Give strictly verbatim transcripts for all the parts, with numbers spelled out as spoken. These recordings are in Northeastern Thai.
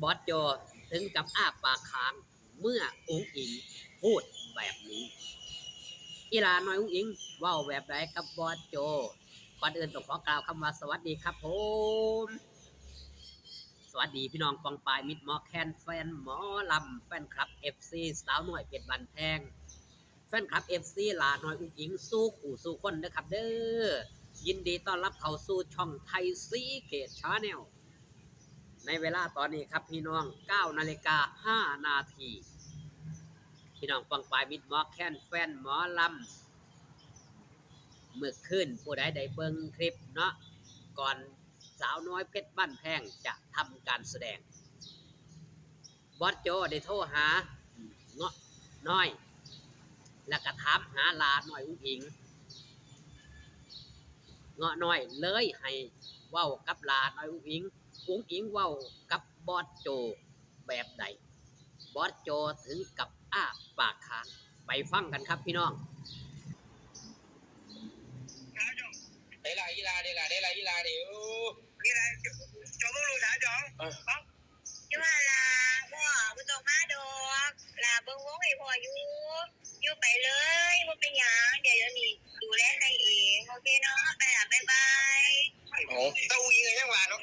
บอสโจถึงกับอ้าปากค้างเมื่ออุ๋งอิ๋งพูดแบบนี้ อีหล่าน้อยอุ๋งอิ๋งเว้าแบบใดกับบอสโจ ก่อนอื่นต้องขอกล่าวคำว่าสวัสดีครับผม สวัสดีพี่น้องปองปายมิตรหมอแคนแฟนหมอลำแฟนคลับเอฟซีสาวน้อยเพชรบ้านแพง แฟนคลับเอฟซีหล่าน้อยอุ๋งอิ๋งสู่ผู้สู่คนนะครับเด้อ ยินดีต้อนรับเข้าสู่ช่องไทยซีเคชาแนล ในเวลาตอนนี้ครับพี่น้องเก้านาฬิกาห้านาที พี่น้องปองปายมิตรหมอแคนแฟนหมอลำ เมื่อคืนผู้ใดได้เบิ่งคลิปเนาะ ก่อนสาวน้อยเพชรบ้านแพงจะทำการแสดง บอสโจได้โทรหาเงาะน้อย แล้วก็ถามหาหล่าน้อยอุ๋งอิ๋ง เงาะน้อยเลยให้เว้ากับหล่าน้อยอุ๋งอิ๋ง อุ๋งอิ๋งเว้ากับบอสโจแบบใด บอสโจถึงกับอ้าปากค้าง ไปฟังกันครับพี่น้อง ได้ละอีหล่า ได้ละ ได้ละอีหล่า เดี๋ยว นี่ไง จอมลูกสาวจอง เออ อยู่หั่นล่ะพ่อ บ่ต้องมาดอก หล่าเบิ่งวงให้พ่ออยู่ อยู่ไปเลย บ่เป็นหยัง เดี๋ยวนี้ดูแลให้เอง โอเคเนาะ ไปล่ะ บ๊ายบาย โอ้ เต้าหู้ยี้ยังหวานเนาะ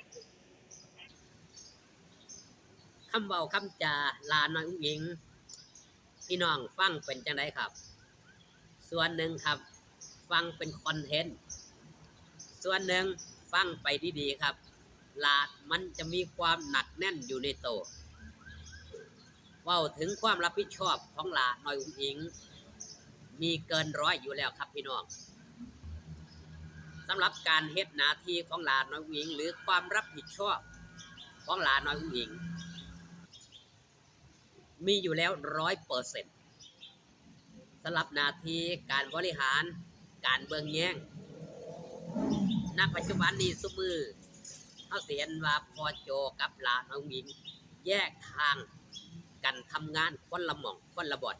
คำเว้าคำจาหล่าน้อยอุ๋งอิ๋ง พี่น้องฟังเป็นจั่งใดครับ ส่วนหนึ่งครับ ฟังเป็นคอนเทนต์ ส่วนหนึ่งฟังไปดีๆครับ หล่ามันจะมีความหนักแน่นอยู่ในโต เว้าถึงความรับผิดชอบของหล่าน้อยอุ๋งอิ๋ง มีเกินร้อยอยู่แล้วครับพี่น้อง สำหรับการเฮ็ดหน้าที่ของหล่าน้อยอุ๋งอิ๋ง หรือความรับผิดชอบของหล่าน้อยอุ๋งอิ๋ง มีอยู่แล้วร้อยเปอร์เซ็นต์ สำหรับหน้าที่การบริหาร การเบิ่งแยง ณ ปัจจุบันนี้ซุมื้อ เฮาสิเห็นว่าพ่อโจกับหล่าน้อยอุ๋งอิ๋ง แยกทางกันทำงานคนละหม่องคนละบ่อน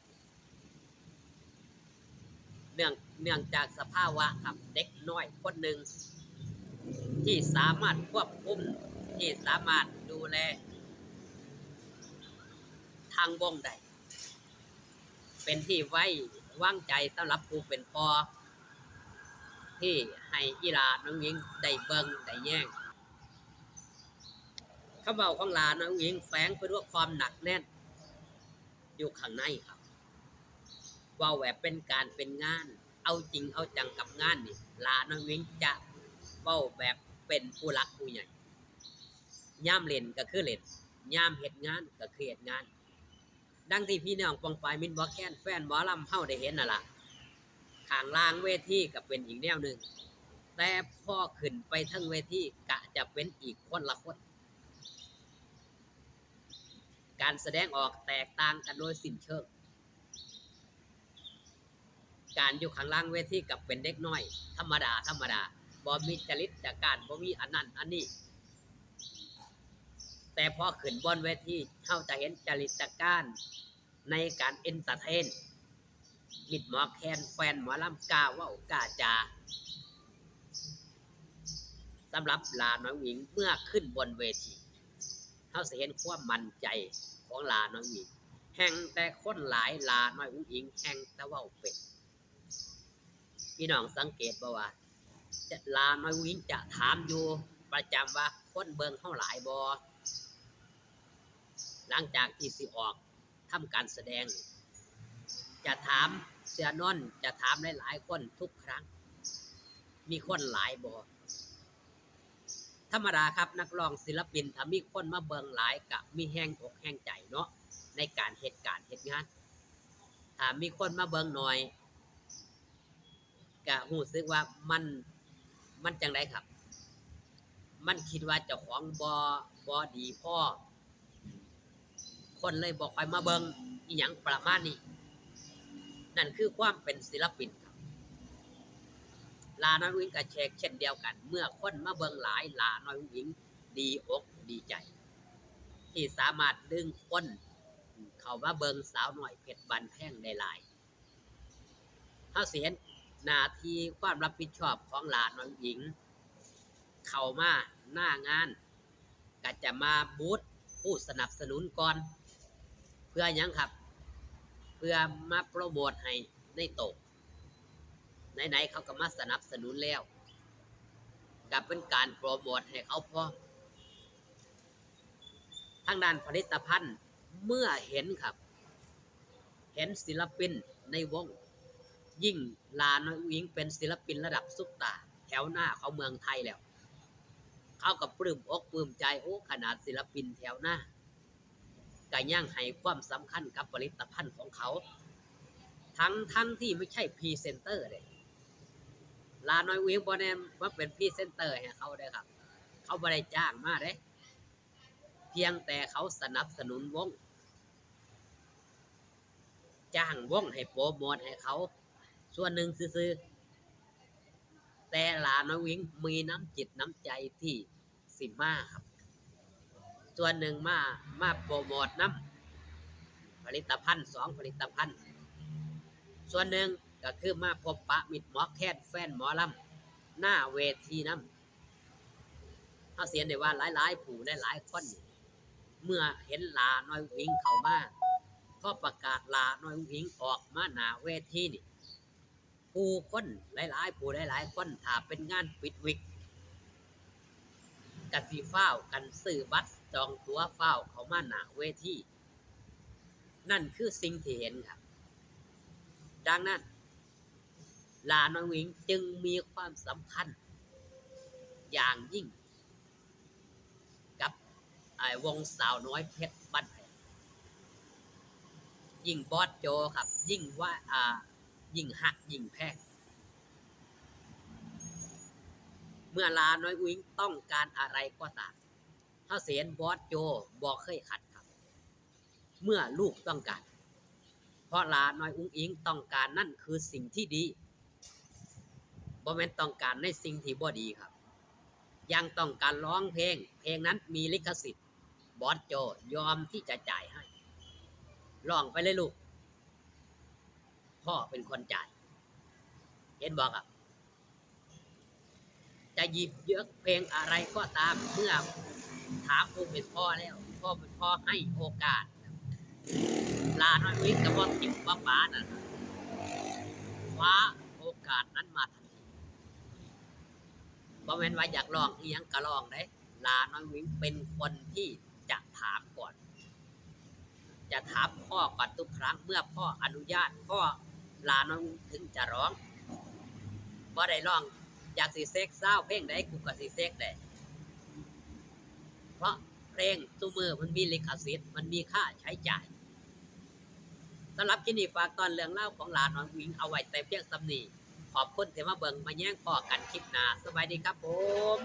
เนื่อง เนื่องจากสภาวะครับ เด็กน้อยคนหนึ่ง ที่สามารถควบคุม ที่สามารถดูแล ทางวงได้ เป็นที่ไว้วางใจสำหรับผู้เป็นพ่อ ที่ให้อีหล่าน้อยอุ๋งอิ๋งได้เบิ่งได้แยง คำเว้าของหล่าน้อยอุ๋งอิ๋งแฝงไปด้วยความหนักแน่น อยู่ข้างในครับ เว้าแบบเป็นการเป็นงาน เอาจริงเอาจังกับงานนี่ หล่าน้อยอุ๋งอิ๋งจะเว้าแบบเป็นผู้หลักผู้ใหญ่ ยามเล่นก็คือเล่น ยามเฮ็ดงานก็คือเฮ็ดงาน ดังที่พี่น้องปองปายมิตรหมอแคนแฟนหมอลำเฮาได้เห็นนั่นล่ะ ข้างล่างเวทีก็เป็นอีกแนวหนึ่ง แต่พอขึ้นไปเทิงเวทีก็จะเป็นอีกคนละคน การแสดงออกแตกต่างกันโดยสิ้นเชิง การอยู่ข้างล่างเวทีก็เป็นเด็กน้อยธรรมดาธรรมดา บ่มีจริตจักร้าน บ่มีอันนั้นอันนี้ แต่พอขึ้นบนเวที เฮาจะเห็นจริตจักร้านในการเอนเตอร์เทน มิตรหมอแคนแฟนหมอลำกล้าเว้ากล้าจา สำหรับหล่าน้อยอุ๋งอิ๋งเมื่อขึ้นบนเวที เฮาสิเห็นความมั่นใจของหล่าน้อยอุ๋งอิ๋ง แฮ่งแต่คนหลาย หล่าน้อยอุ๋งอิ๋งแฮ่งแต่เว้าเป็น พี่น้องสังเกตบ่ว่า จะ หล่าน้อยอุ๋งอิ๋งจะถามอยู่ประจำว่าคนเบิ่งเฮาหลายบ่ หลังจากที่สิออกทำการแสดง จะถามเสียนนท์ จะถามหลายๆคนทุกครั้ง มีคนหลายบ่ ธรรมดาครับ นักร้องศิลปินถ้ามีคนมาเบิ่งหลายก็มีแฮงอกแฮงใจเนาะ ในการเฮ็ดการเฮ็ดงาน ถ้ามีคนมาเบิ่งน้อย ก็รู้สึกว่ามัน มันจั่งใดครับ มันคิดว่าเจ้าของบ่ บ่ดีพอ คนเลยบ่ค่อยมาเบิ่ง อิหยังประมาณนี้ นั่นคือความเป็นศิลปินครับ หล่าน้อยอุ๋งอิ๋งก็เช็คเช่นเดียวกัน เมื่อคนมาเบิ่งหลาย หล่าน้อยอุ๋งอิ๋งดีอกดีใจ ที่สามารถดึงคนเข้ามาเบิ่งสาวน้อยเพชรบ้านแพงได้หลาย เฮาสิเห็นหน้าที่ความรับผิดชอบของหล่าน้อยอุ๋งอิ๋ง เข้ามาหน้างาน ก็จะมาบูธ ผู้สนับสนุนก่อน เพื่อหยังครับ เพื่อมาโปรโมทให้ในโต ไหนๆเขาก็มาสนับสนุนแล้ว ก็เป็นการโปรโมทให้เขาพร้อม ทางด้านผลิตภัณฑ์ เมื่อเห็นครับ เห็นศิลปินในวง ยิ่งหล่าน้อยอุ๋งอิ๋งเป็นศิลปินระดับซุปตาร์แถวหน้าของเมืองไทยแล้ว เขาก็ปลื้มอกปลื้มใจ โอ้ ขนาดศิลปินแถวหน้าก็ยังให้ความสำคัญกับผลิตภัณฑ์ของเขา ทั้งๆที่ไม่ใช่พรีเซนเตอร์เด้ หล่าน้อยอุ๋งอิ๋งบ่แม่นมาเป็นพรีเซนเตอร์ให้เขาเด้ครับ เขาบ่ได้จ้างมาเด้ เพียงแต่เขาสนับสนุนวง จ้างวงให้โปรโมทให้เขา ส่วนหนึ่งซื่อๆ แต่หล่าน้อยอุ๋งอิ๋งมีน้ำจิตน้ำใจที่สิมาครับ ส่วนหนึ่งมา มาโปรโมทนำผลิตภัณฑ์สองผลิตภัณฑ์ ส่วนหนึ่งก็คือมาพบปะมิตรหมอแคนแฟนหมอลำหน้าเวทีนำ เฮาสิเห็นได้ว่าหลายๆผู้หลายๆคน เมื่อเห็นหล่าน้อยอุ๋งอิ๋งเข้ามา พอประกาศหล่าน้อยอุ๋งอิ๋งออกมาหน้าเวทีนี่ ผู้คนหลายๆผู้หลายๆคน ถ้าเป็นงานปิดวิก ก็สิฟ้าวกันซื้อบัตรจองตั๋วฟ้าวเข้ามาหน้าเวที นั่นคือสิ่งที่เห็นครับ ดังนั้น หล่าน้อยอุ๋งอิ๋งจึงมีความสำคัญอย่างยิ่ง กับไอ้วงสาวน้อยเพชรบ้านแพง ยิ่งบอสโจครับ ยิ่งว่า อ่า ยิ่งฮักยิ่งแพง เมื่อหล่าน้อยอุ๋งอิ๋งต้องการอะไรก็ตาม เฮาสิเห็นบอสโจบ่เคยขัดครับ เมื่อลูกต้องการ เพราะหล่าน้อยอุ๋งอิ๋งต้องการนั่นคือสิ่งที่ดี บ่แม่นต้องการในสิ่งที่บ่ดีครับ ยังต้องการร้องเพลง เพลงนั้นมีลิขสิทธิ์ บอสโจยอมที่จะจ่ายให้ ร้องไปเลยลูก พ่อเป็นคนจ่าย เห็นบ่ครับ จะหยิบยกเพลงอะไรก็ตาม เมื่อถามผู้เป็นพ่อแล้ว พ่อเป็นพ่อให้โอกาส หล่าน้อยอุ๋งอิ๋งก็บ่ถิ่มบ่ป๋านั่น คว้าโอกาสนั้นมาทันที บ่แม่นว่าอยากร้องอิหยังก็ร้องเด้ หล่าน้อยอุ๋งอิ๋งเป็นคนที่จะถามก่อน จะถามพ่อก่อนทุกครั้ง เมื่อพ่ออนุญาต พ่อ หล่าน้อยอุ๋งอิ๋งถึงจะร้อง บ่ได้ร้อง อยากสิเสกซาวเพลงใดกูก็สิเสกได้ เพราะเพลงซุมื้อมันมีลิขสิทธิ์ มันมีค่าใช้จ่าย สำหรับคลิปนี้ฝากตอนเรื่องราวของหล่าน้อยอุ๋งอิ๋งเอาไว้แต่เพียงส่ำนี้ ขอบคุณที่มาเบิ่งมาแยง พ้อกันคลิปหน้า สบายดีครับผม